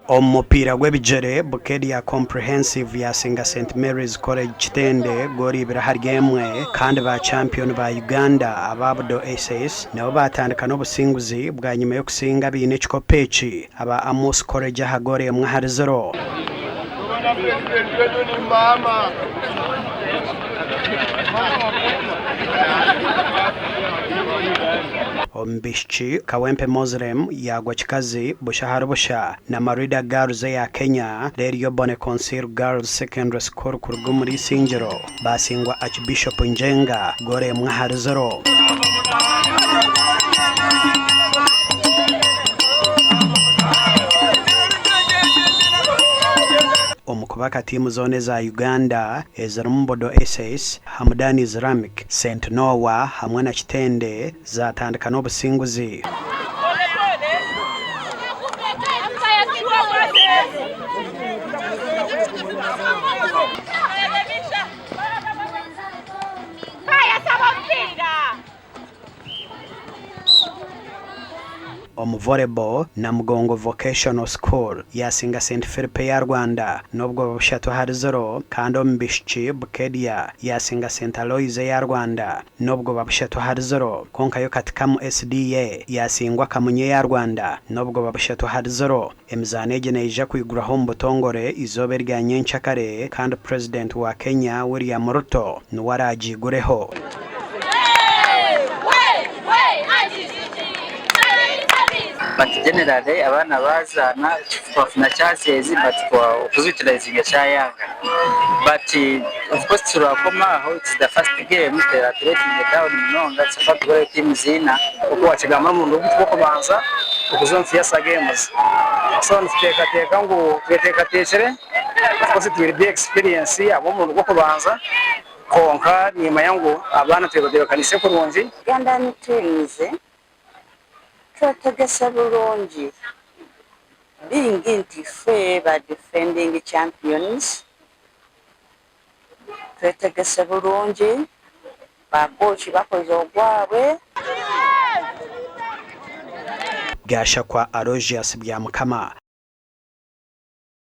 Omu mupiira gw'ebigyere, Bukedea Comprehensive yaasinga St Mary's College Kitende goolo ibiri ahari emwe kandi ba kyampiyoni ba Uganda aba Budo SS nabo baatandika n'obusinguzi bwanyima y'okusinga abaine ekikopo eki aba Amus College aha goolo emwe ahari ziro. Omu baishiki, Kawempe Moslem yaagwa kikazi busha ahari busha na Marida Girls eya Kenya reero yo Bone Concil Girls Secondary School kuruga omuri Isingiro baasingwa Archbishop Njenga goolo emwe ahari ziro. Omu kubaka tiimu zoona eza Uganda ezirimu Budo SS, Hamdan Islamic, Saint Noah hamwe na Kitende zaatandika n'obusinguzi. Omu Volleyball, Namugongo Vocational School yaasinga St Philip eya Rwanda n'obwoba bushatu ahari ziro kandi omu baishiki Bukedea yaasinga St Aloys eya Rwanda n'obwoba bushatu ahari ziro kwonka yo Katikamu SDA yaasingwa Kamunye eya Rwanda n'obwoba bushatu ahari ziro. Emizaano egi neija kwigurwaho omu butongore eizooba erya nyenkyakare kandi Purezidenti wa Kenya William Ruto niwe araagiigureho. But generally abaana bazaana twafuna chances but okuzi-utilizinga kyayanga but of course turakoma aho it's the first game teraturaitinge down munonga so far tuburayo teams ina. Oku wakigamba n'omurundi gwaitu gw'okubanza okuza omu Fiesta Games. So nituteekateeka ngu tweteekateekire, of course it will be experience ahabw'omurundi gw'okubanza kwonka nimanya ngu abaana twebatebeekaniise kurungi. Ugandan teams twetegese bulungi being nti ffe ba defending champions twetegese bulungi ba coach bakoze ogwabwe. Gashakwa Aloysius Byamukama.